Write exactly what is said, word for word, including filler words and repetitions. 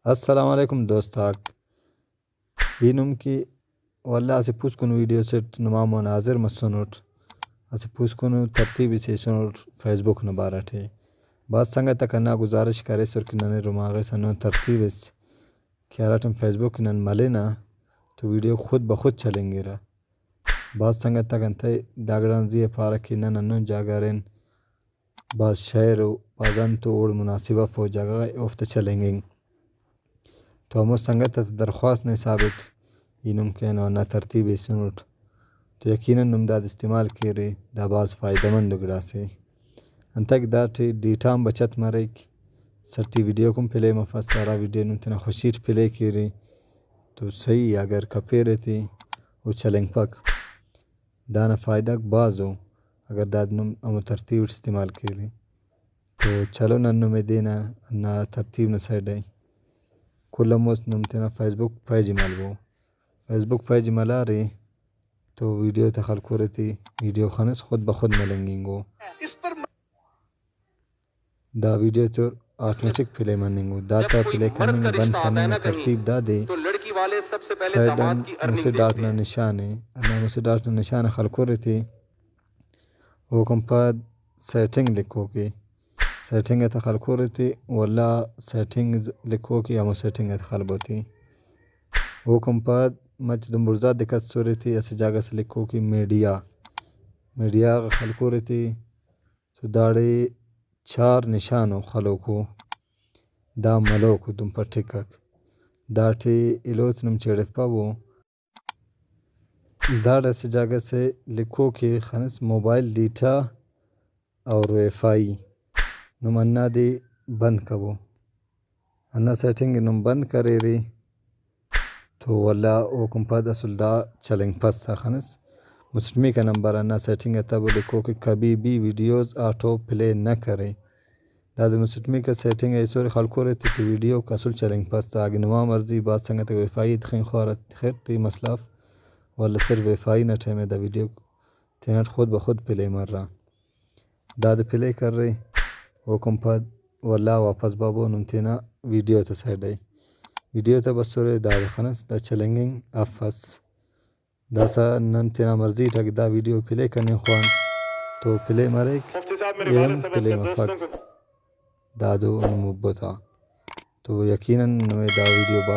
السلام علیکم دوست آک، ای نم کہ ولدا اسہ پوسکنو ویڈیو سیٹ نما مون حاضر مسنٹ، اسہ پوسکنو ترتیب اسے ایسنٹ فیس بک نا بارہ ٹی۔ بھاز سنگت آک ہندا گزارش کریسر کہ ننے رماغس ہندن ترتیب اس کہ ہرا ٹائم فیس بک نن ملنہ تو ویڈیو خود بخود چلینگرہ۔ بھاز سنگت آک انتئے دا گڑان زی آ پارہ کہ نن ہندن جاگہ ارین، بھاز شئیر ءُ بھاز انت ءُ اوڑ مناسب اف او جاگہ غا اوفتا چلینگنگ۔ تو ہمو سنگت آتا درخواست نا حساب اٹ ای نم کہ اینو ہندا ترتیب ایسنٹ تو یقیناً نم داد استعمال کیرے، دا بھاز فائدہ مند گڑاسے۔ انتئے کہ داٹی ڈیٹا ہم بچت مریک، سٹی ویڈیو کن پلے مفس، ہرا ویڈیو نم تینا خوشی ٹی پلے کیرے تو صحیح، اگر کپیرے تے او چلینگپک۔ دانا فائدہ غاک بھاز ءُ، اگر داد نم ہمو ترتیب اٹ استعمال کیرے۔ تو چلو نن نمے دے نا ہندا ترتیب نا سائیڈ ءِ۔ کل آن مست نم تینا فیس بک پیج ءِ ملبو۔ فیس بک پیج ءِ ملارے تو ویڈیو تا خلکورے تے ویڈیو خنس خود بخود ملنگنگ ءُ۔ دا ویڈیو تور آٹومیٹک پلے مننگ ءُ۔ داتا پلے کننگ بند کننگ نا ترتیب دادے۔ سائیڈ آن مسہ ڈاٹ نا نشان ءِ، ہندا مسہ ڈاٹ نا نشان ءِ خلکورے تے۔ اوکان پد سیٹنگ لکھوک ءِ۔ سیٹنگ آتا خلکورے تے، ولدا سیٹنگز لکھوک ءِ، ہمو سیٹنگ آتا خلبو تے۔ اوکان پد مچ دن بڑزا دے کسرے تے، اسہ جاگہ سے لکھوک ءِ میڈیا۔ میڈیا غا خلکورے تے۔ تو داڑے چار نشان ءُ خلوکو، دا ملوکو دن پٹکک۔ داٹی ایلو تے نم چیڑفپبو۔ داڑے اسہ جاگہ سے لکھوک ءِ خنس موبائل ڈیٹا اور وائی فائی، نم ہندادے بند کبو۔ ہندا سیٹنگ ءِ نم بند کریرے تو ولدا اوکان پد اسل دا چلینگپسہ خنس۔ مسٹمیکا نمبر ہندا سیٹنگ ءِ تبو لکھوک ءِ کبھی بھی ویڈیوز آٹو پلے نہ کرے۔ دادے مسٹمیکا سیٹنگ ءِ ایسورے خلکورے تے تو ویڈیوک اسل چلینگپسہ۔ اگہ نما مرضی بھاز سنگت آک وائی فائی تخنگ خوارہ تخر تے مسئلہ اف، ولدا صرف وائی فائی نا ٹائم ءِ دا ویڈیوک تینٹ خود بخود پلے مرہ۔ دادے پلے کرے، اوکان پد ولدا واپس بابو نم تینا ویڈیو تا سائیڈ ءِ۔ ویڈیو تا بسرے دادے خنس، دا چلینگنگ افس۔ داسہ نن تینا مرضی اٹ اگہ دا ویڈیو پلے کننگ خوان تو پلے مریک، اے ہم پلے مفک۔ دادو نم ابو تا۔ تو یقیناً نمے دا ویڈیو